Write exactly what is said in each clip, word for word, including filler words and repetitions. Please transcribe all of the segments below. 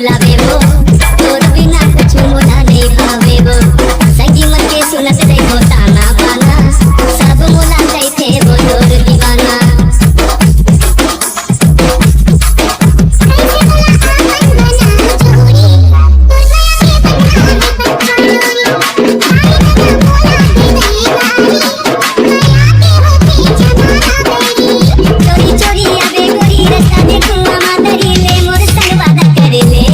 लावे वो, तोर बिना कुछु मोला नइ भावे वो। संगी मन के सुनत रहिबो ताना बाना, सब मोला कहिथे वो तोर दीवाना। चोरी चोरी आबे गोरी, रस्ता देखूं आमा दरी ले, मोर संग वादा करे ले।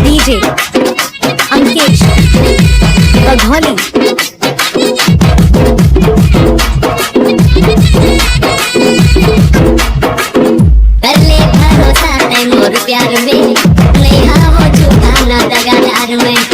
डीजे अंकेश बघौली। कर ले भरोसा तै मोर प्यार में, नहीं आवो झुकाना दगादार में।